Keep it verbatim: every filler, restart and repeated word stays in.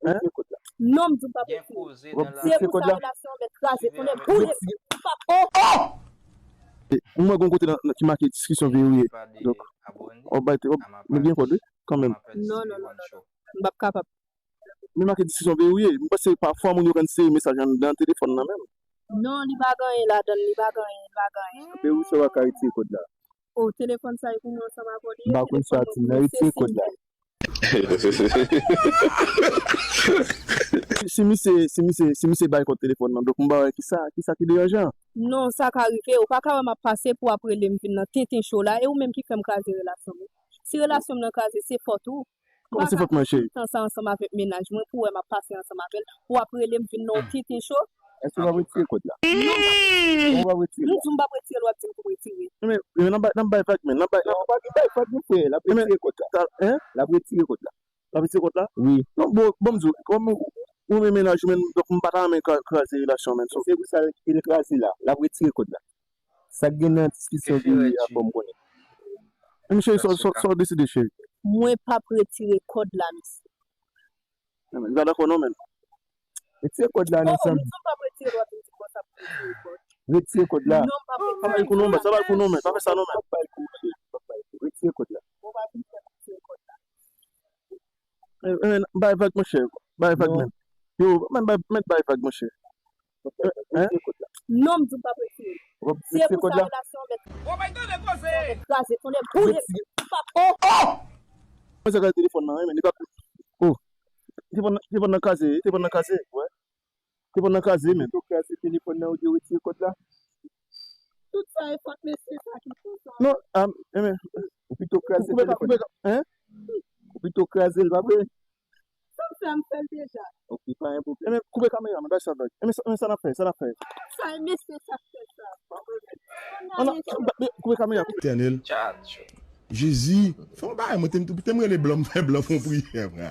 Hein? Non, m di m p ap retire. Se pou sa relasyon an mèt kraze, konnen boule. M p ap, oh! Mwen gon kote nan, nan ki make diskisyon verye. Donk, w ap bay, w ap, nou gen kòd, wi, kanmenm. Non, non, non, non, non. M p ap kapab. Men make diskisyon verye. M panse pafwa moun yo konn sere mesaj anndan telefòn nan menm. Non, li pa gen anyen ladan l, li pa gen anyen, li pa gen anyen. Verye sa w pa ka retire kòd la. O, telefòn sa e pou nou ansanm avè w li ye. M pa konn sa di nan retire kòd la. Si misye, si misye, si misye bay kòd telefòn nan, donk m pa wè kisa, kisa ki deranjan. Non, sa ka rive. Ou pa ka wè m ap pase pou w ap rele m vin nan tenten cho la. E ou menm ki fè m kraze relasyon m. Si relasyon m nan kraze, se fòt ou. Kòman se fòt mwen, cheri? Tan sa ansanm avèk mennaj mwen, pou wè m ap pase ansanm avè l, pou w ap rele m vin nan yon tenten cho. Èske w ap retire kòd la? Non, m p ap retire. M di m p ap retire l, w ap di m pou m retire. Men, men, n ap bay, n ap bay vag, men, n ap bay, n ap bay vag, men, frè, l ap retire kòd la. Hein? L ap retire kòd la. L ap retire kòd la? Wi. Non, bon, bon, m di w, kòm ou, ou renmen mennaj ou, men, donk, m pa ta renmen kra-, kraze relasyon, men, so. Se pou sa l kraze la. L ap retire kòd la. Sa k gen nan diskisyon verye a, fè m konnen. Men cheri, sa, sa, sa w deside, cheri? Mwen p ap retire kòd la, mesye. Ou pa dakò non, men. Retire kòd la, non, zanmi. Ou di m p ap retire l, w ap vin di m konsa pou m retire kòd. Retire kòd la. Non, m p ap retire. Sa pa l kou non, men. Sa pa l kou non, men. Pa fè sa non, men. Retire kòd la. Ou pa vin fè m retire kòd la. Eh, eh, bay vag, monchè. Bay vag, men. Yo, men bay, men bay vag, monchè. Eh, hein? Non, m di m p ap retire. Se pou sa relasyon an mèt kraze, konnen boule. M p ap, oh! Mwen se gade telefòn nan, men li p ap, oh. Telefòn nan, telefòn nan kraze, telefòn nan kraze, wè. Telefòn nan kraze, men. Ou kraze telefòn nan, ou di retire kòd la. Tout sa e fòt mesye sa ki fè sa. Non, ah, men. Ou pito kraze telefòn nan. Hein? Ou pito kraze l, pa vre? Sa m fè, m fè l deja. Ok, pa gen pwoblèm. Enben, koupe kamera, men bay sa vag. Enben, sa, enben, sa n ap fè, sa n ap fè. Sa e mesye sa k fè sa. Koupe kamera, koupe. Etènèl. Jezi, fè yon bagay, mwen te m, te m rele blan, m fè blan fè yon priyè, frè.